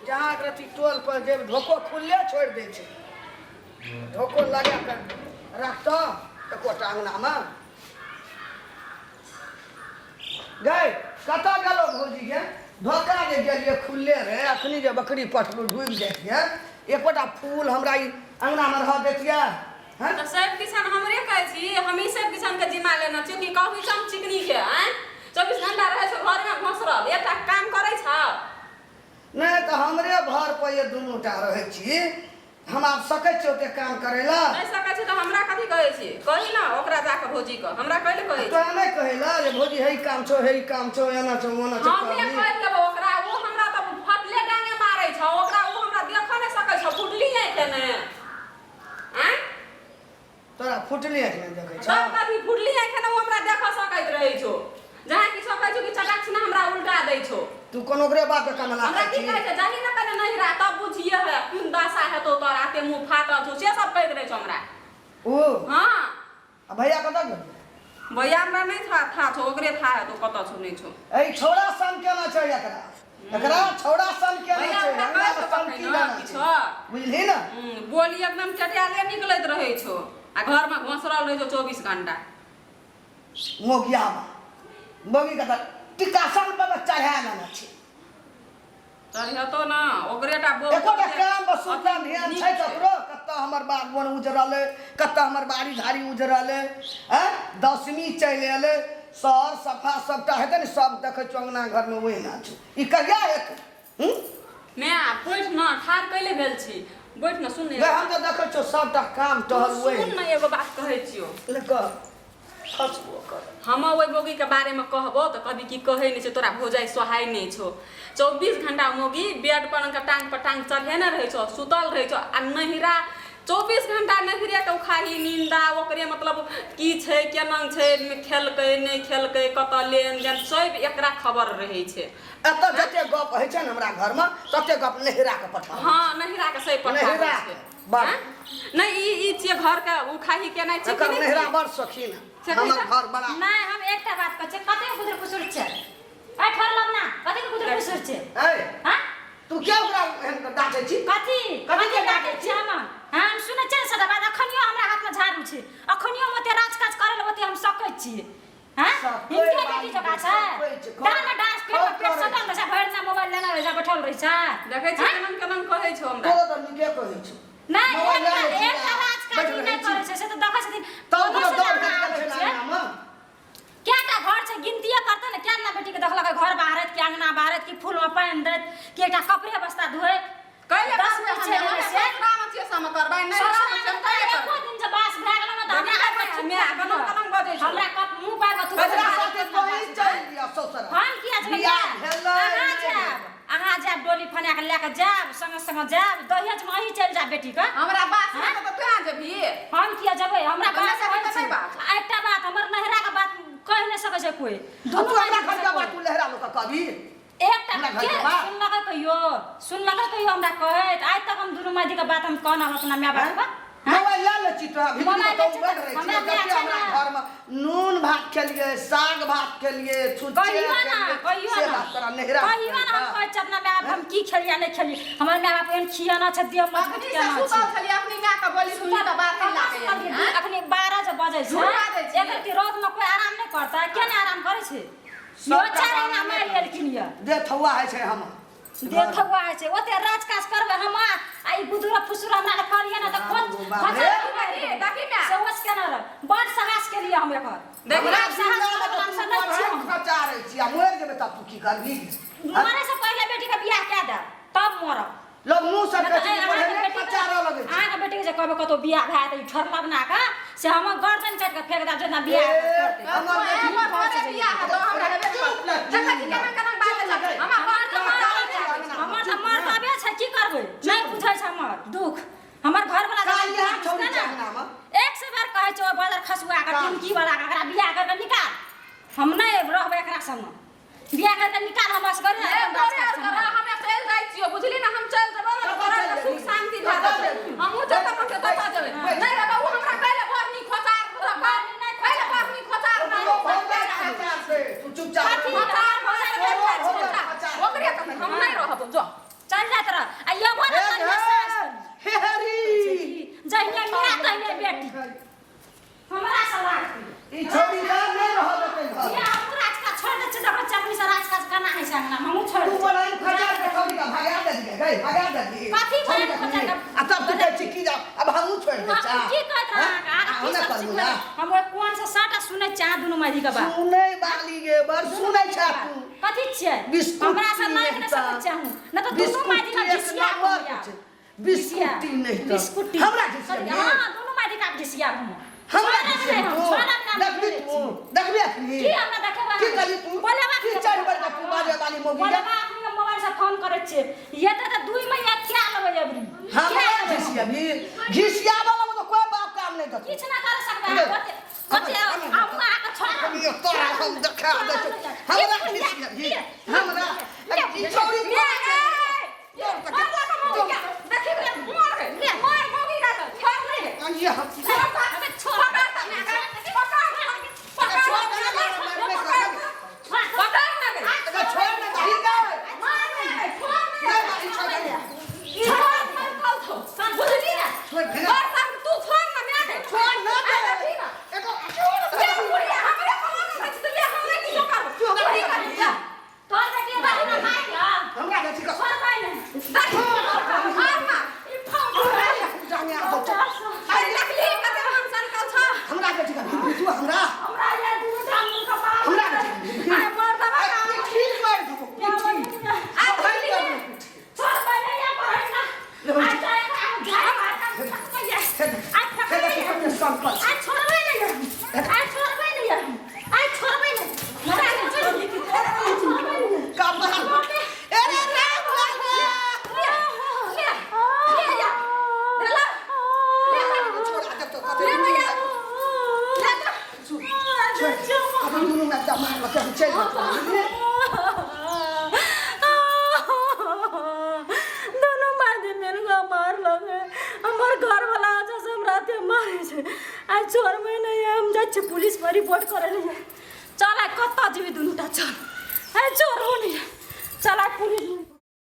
जहाँ रति टोल पर जे ढोको खुलले छोड़ि दै छै ढोको लगा कऽ राखतऽ एकोटा अङ्गनामे गै कतऽ गेलो भौजी गे धोखा जे गेलियै खुलले रहै अखनी जे बकरी पटलू ढुकि जाइतियै एकोटा फूल हमरा ई अङ्गनामे रहऽ दैतियै हैं तऽ सब किसान हमरे कहै छी हमही सब किसान के जिम्मा लेने छी कि कहू चम चिकनी के आँय 24 घंटा रहै छौ घरमे घोसरल एकटा काम करै छौ। नहि तऽ हमरे घर पर ये दुनू टा रहै छी, हम आब सकै छी ओते काम करै लए? नहि सकै छी तऽ हमरा कथी कहै छी? कही ने ओकरा जाके भौजी के, हमरा कहै लए कहै छी? तोरा नहि कहै लए जे भौजी हे ई काम छौ, हे ई काम छौ, एना छौ, ओना छौ? हमे कहबही? कहि देबो ओकरा, ओ हमरा तऽ फटले डांगे मारै छौ ओकरा, ओ हमरा देखऽ नहि सकै छौ फुटली आँखि ने आँय। तोरा फुटली आँखि नहि देखै छौ? तब कथी फुटली आँखि ने ओ हमरा देखऽ सकैत रहै छौ, जहाँ किछो कहै छौ कि चटाक सिना हमरा उल्टा दै छौ। तू कोनो ओकरे बात के कमला हमरा खाइ की छी? कहै छै, जाही ने कने नहिरा तब बुझिए है कोन दशा हेतौ तोरा, एते मुँह फाटल छौ, से सब कहैत रहै छौ हमरा। ओ हँ। आ भैया कतऽ गेल? भैया हमरा नहि था था छौ, ओकरे था हेतौ, कतऽ छौ नहि छौ। एहि छौड़ा सन केना छै एकरा, एकरा छौड़ा सन केना भैया छै? हमरा हमरा कहै छौ सन की कखनो लेना छै? किछो? बुझली ने? बोली एकदम चटियाले निकलैत रहै छौ आ घरमे घोसरल रहै छौ 24 घंटा। मोगियामा मौगी के तऽ टिकासन पर चढ़ा लेने छै। चढ़ेतौ ने ओकरे टा बोल। एकोटा काम पर सुनता ध्यान छै ककरो? कतऽ हमर बाग बन उजरल अइ, कतऽ हमर बाड़ी झाड़ी उजरल अइ? आँय, दशमी चलि एलै, सर सफा सबटा हेतै ने। सब देखै छियौ अङ्गना घरमे ओहिना छौ, ई कहिया हेतै? हूँ। मैं बैठ न, ठाढ़ कैले भेल छी, बैठ न, सुन। गै, हम तऽ देखै छियौ सबटा काम टहल सुन ओहि न, एगो बात कहै छियौ। ले कह, खसबो कर। हम ओहि मौगीके बारेमे कहबो तऽ कहबी कि कहै नहि छै तोरा भौजाइ सोहाइ नहि छौ। 24 घंटा मौगी बेड पर अनका टांग पर टांग चढ़ेने रहै छौ, सुतल रहै छौ आ नहिरा 24 घंटा नहिरेके उखाही निंदा, ओकरे मतलब की छै, केना छै, खेलकै नहि खेलकै, कतऽ लेन देन, सब एकरा खबर रहै छै। एतऽ जते गप होइ छै ने हमरा घरमे, तते गप नहिरा के पठा। हँ, नहिराके सही पठाबै नहिरा छै। बड़। आँय? नहि, ई ई छियै घरके उखाही केनाइ छै कि एकर नहि नहिरा छियै? बड़ शौकीन से हमर कही। घर बड़ा। नहि, हम एकटा बात कहै छियै, कतेक गुदर कुसुर छै ए ठरलब ना, कतेक गुदर कुसुर छै? ऐ हाँ। तू क्या ओकरा एहन डाँटै छी? कथी? कथी कथी के डाँटै डाँटै छी हम? हम सुनै छियै ने सदा बात। अखनियो हमरा हाथमे झाड़ू छै, अखनियो हम ओते राज काज करै लए ओते हम सकै छियै। हाँ, सकै हिनके बाली बेटी जकाँ छै? सकै छै, डाँड डाँस पेट खूब पेट करै सटल रहै छै, भरि दिना मोबाइल लेने रहै छै, बैठल रहै छै। देखै छी हाँ? केना केना कहै छौ हमरा। तोरा तऽ नीके कहै छौ। नहि, मोबाइल एकटा लए लै छी एकटा आ राज काज बैठ ई रहै नहि छी। करै छै, से तऽ देखै छथिन। तब कोनो ओकरा से दौड़ हमरा भेट गेल आबै छै ने छै। अङ्गनामे। कएटा घर छै गिनतिये करतै ने, कए ना बेटीके देखलक घर बाहरैत कि अङ्गना बाहरैत कि फूलमे पानि दैत कि एकटा कपड़े बस्ता धोइत। कैले 10 करबै? मिनट हमे चलि हमे एबै से। ससुरामे छियै से हम करबै, नैहरामे छियै हम कैले एको करबै? दिन जे बास भए गेल ने तऽ हमरा देखी हाथमे मैं कलम कलम बजै छौ। हमरा कप मुँह पाबि कऽ थूकत। एकरा साथे तोही चलि दिअ ससुरा। हम किया जेबै? बियाह भेलै अहाँ नहि जायब, भेलै। अहाँ जायब, डोली फना कऽ लए कऽ जायब, संगे संगे जायब, दहेजमे अहीं चलि जायब बेटीके। हमरा बास हेतौ तऽ तोरा जेबही? हम किया जेबै? हमरा हमरा बात साथे होइ तऽ छै। नहि बात। आ एकटा बात, हमर नहिराके बात कहि नहि सकै छै कोइ। आ दुनू तू हमरा भाई घरके बात तू लहरा लोक कहबी? एकटा हमरा के घरके बात? सुनलकै कहियो? सुनलकै कहियो हमरा कहैत? आइ तक हम दुनू मायके बात हम कहना अपना माय बाप के? मोबाइल लए लै छी तोरा भीतरी मोबाइल तो लै छी बैठ तऽ रहै छी। हमरा जते माय छै हमरा ने। घरमे नून भात खेलियै, साग भात खेलियै, छुच्छे कहियो ना, खेलियै, कहियो से ना, बात तोरा नहिरा कहियो ना हम कहै छी अपना माय बाप हम की खेलियै नहि खेलियै। हमर माय बाप एहन खियाना छै, देह मजबूत अखनी से केना सुतल छै। छलियै, अखनी माय के बोली सुनली तऽ बाहर लागैया। अखनी 12 जे बजै छै। झूठ बाजै छी। एकर की रौदमे कोइ आराम नहि करतै? केना आराम करै छै? सबटा यो चारि आराम अना नहि मारि करै। लेलखिन यऽ। दे थौआ होइ छै हमर। देखौआ होइ छै, ओते राज काज करबै हम आ ई गुदुरा फुसुरा हमरा लग करियै ने तऽ खोज बाप रे। देखी माय। से ओस केना रह, बड़ साहस केलियै हम एकर। देखी। हमरा साहस जिंदा करऽ वला मे हमसब तू नहि छियै हम। खर्चा रहै छी आ मरि जेबै तब तू की करबी? मरे से पहिले बेटी के बियाह कए देब तब मरब। लोग मुँह से नहि कहै तऽ छै कि अहाँके पढ़ेले बेटीके खर्चा रहऽ लगै छै। अहाँके बेटीके जे कहबै कतहु बियाह भए जेतै ई ठोरला बना कऽ, से हमर गर्दन काटि कऽ फेंक देब जेना बियाह ए, करतै। हमर बेटी हमर घरे बियाह हेतौ, हमरा हेबे नहि करतौ। देखै छी केना केना बाजै छै। हमरा घर हमर तऽ मर्द, हमर तऽ मर्दबे छै, की करबै? नहि बुझै छै हमर दुख हमर घरवला। काल्हि यहाँ छौड़ी छै अंगनामे। एक सौ बार कहै छै ओहि बदर खसुआ के, टिमकी वाला के, एकरा बियाह करके निकाल, हम नहि रहबै एकरा संग, बियाह करके निकाल, हम असगरे ए, तोरे आर के रह, हमे चलि जाइ छियौ, बुझली ने? हम चलि जेबौ ने तऽ तोरा आरके सुख शान्ति भए जेतौ। हमहूँ जतऽ मन छै ततऽ जेबै। नहि रहबै, ओ हमरा कहै बड़ नीक खोचार, कहै बड़ नीक खोचार। तू चुपचाप कथी? खोचार भऽ जेतै, ओकरे तऽ हम नहि रहब, जो। चल जात रह। छियै अहाँ दुनू माइधी के बात सुनै वाली गे बड़ सुनै छा तू कथी छियै बिस्कुट हमरा से मांग नहि सकै छियै अहूँ नहि तऽ दुनू माइधी के घिसिया बिस्कुटी नहीं तऽ बिस्कुटी हमरा घिसिया हां दुनू माइधी के घिसिया हम हमरा घिसिया देखबी तू देखबी अखनी की हमरा देखबा की कहली तू बोलेबा की चारि बेर तू बाजे वाली मोगी बोलेबा अखनी मोबाइल से फोन करै छियै ये तऽ दुई महीना क्या लेबै अबरी हमरा घिसिया भी घिसिया वाला में तो कोई बाप काम नहीं करत किछ ना कर सकबै कते हम अहाँ के छोड़ तोरा हम देखा दै हमरा घिसिया भी हमरा ई छौरी दोनों मादे मेरे को मार लगे हमर घर वाला जैसे हम राते मारे छे आ छोड़बै नहीं हम जाइ छी पुलिस पर रिपोर्ट करे ले चल आ कतऽ जेबी दुनूटा चल आ छोड़ो नहीं चल आ पुलिस।